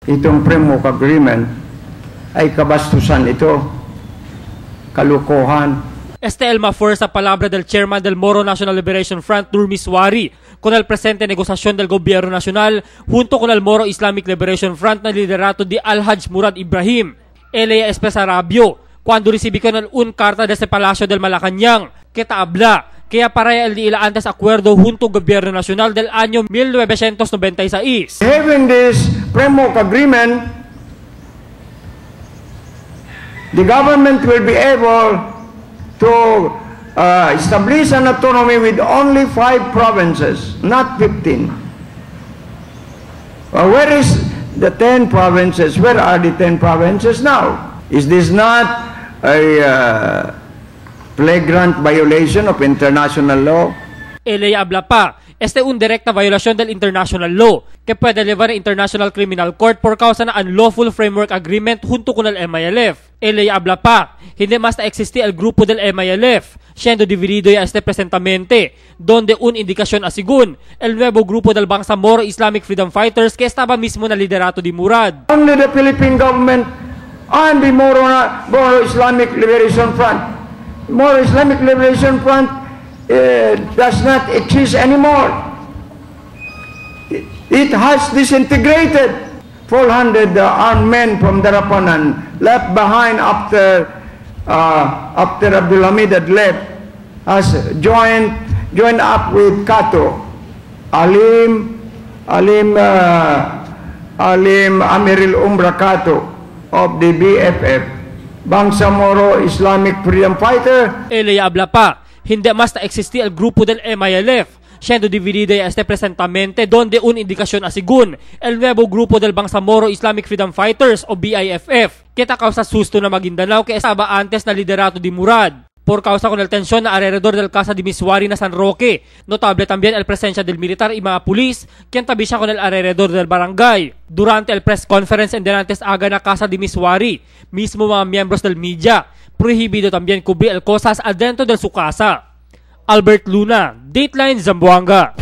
Itong framework agreement ay kabastusan ito, kalukuhan. Este el más fuerza palabra del chairman del Moro National Liberation Front, Nur Misuari, con el presente negociación del gobierno nacional junto con el Moro Islamic Liberation Front na liderato de Al-Hajj Murad Ibrahim. Ella expresa rabio cuando recibió con el un carta desde Palacio del Malacañang que taabla kaya para el ila antes acuerdo junto gobierno nacional del año 1996. Having this framework agreement, the government will be able to establish an autonomy with only 5 provinces, not 15. Well, where is the 10 provinces? Where are the 10 provinces now? Is this not a flagrant violation of international law? Ella habla pa, este un directa violación del international law que puede llevar a International Criminal Court por causa na unlawful framework agreement junto con el MILF. Ella habla pa, hindi mas na existi el grupo del MILF, siendo dividido ya este presentamente, donde un indicación asigun, el nuevo grupo del Bangsamoro Islamic Freedom Fighters que estaba mismo na liderato di Murad. Only the Philippine government and the Moro Islamic Liberation Front. Moro Islamic Liberation Front does not exist anymore. It has disintegrated. 400 armed men from Darapanan left behind after Abdul Hamid had left, has joined up with Kato, Alim Amiril Umbra Kato of the BFF, Bangsamoro Islamic Freedom Fighter. Ella habla pa, hindi mas na existi el grupo del MILF, siendo dividida ya este presentamente donde un indicación asigun, el nuevo grupo del Bangsamoro Islamic Freedom Fighters o BIFF, que ta causa susto na Maguindanao que estaba antes na liderato di Murad. Por causa con el tensión na alrededor del casa de Misuari na San Roque. Notable también el presencia del militar y mga pulis, quien tabi siya con el alrededor del barangay. Durante el press conference en delante aga na casa de Misuari, mismo mga miembros del media, prohibido también cubrir el cosas adentro de su casa. Albert Luna, Dateline Zamboanga.